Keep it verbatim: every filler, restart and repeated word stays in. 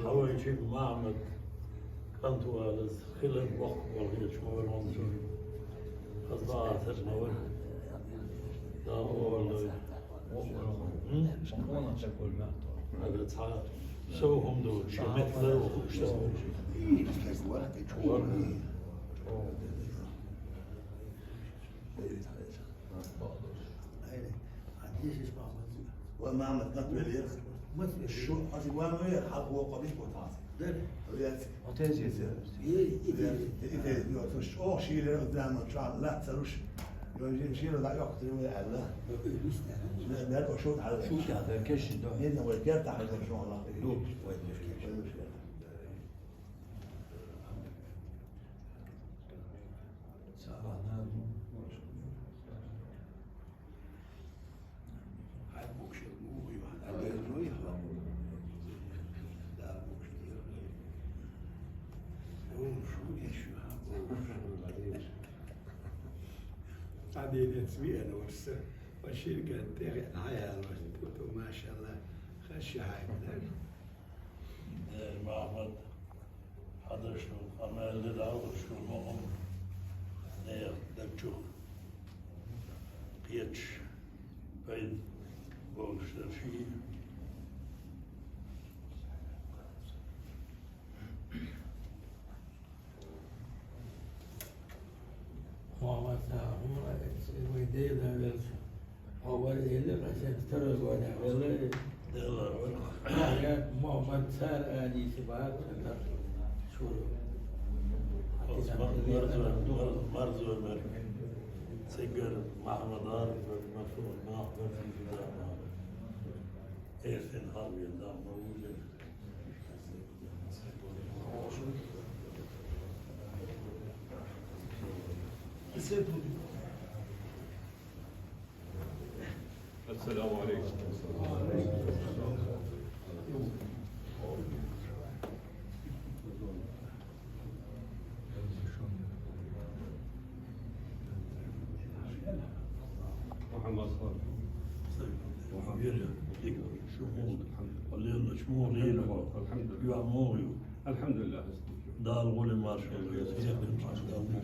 Хьавайчи Махьмад кӀант валаз хилар боккха болх еча ма вара хӀанз. Хаза бахьа ца ма вара. Да, оалла. М? Ада цхьа сов хӀума ду, ши метр дар вахуш. Ва Махьмад, кӀант велира. Шу хьажи ван ве, хьалха вокъа бихӀ ватас. Дер. Вец. Отец езер. Е, и Вец. И те, ё, то чӀоагӀа шийла зама чӀоагӀа лаьцаруш. Ё, шийла дӀа йоккхур ве аьлла. Дер, о, шу хьал. Шу хьал, дер, кеши до. Не, не, вай, кер тахьал шо Аллах. Ду. Вай, ду, кер. Ӏадинец виъна варса, ва ширган тӀехь хьаялварта, ту, машалла, хаши хьайбар. Э, Махьмад, хьадашну, къамаьл де дагӀа, шу ма хӀама. Э, дагчу. Кхеташ, пайда болуш дар ший. Хьо вай Дела велча, хьо вай Дела, аса стара года вела. Дела вела. Я Мухаммад цар Али сибат, шур. Осман Марзо, Марзо мер. Цигар Махмадар, Марзо, Махмад, Махмад. Эрсен хьалвен, да, ма вулер. السلام عليكم. محمد صالح. محمد. شو هون؟ الحمد لله. الحمد لله. الحمد لله. Дала гӀоле маршалла. Дала гӀоле маршалла.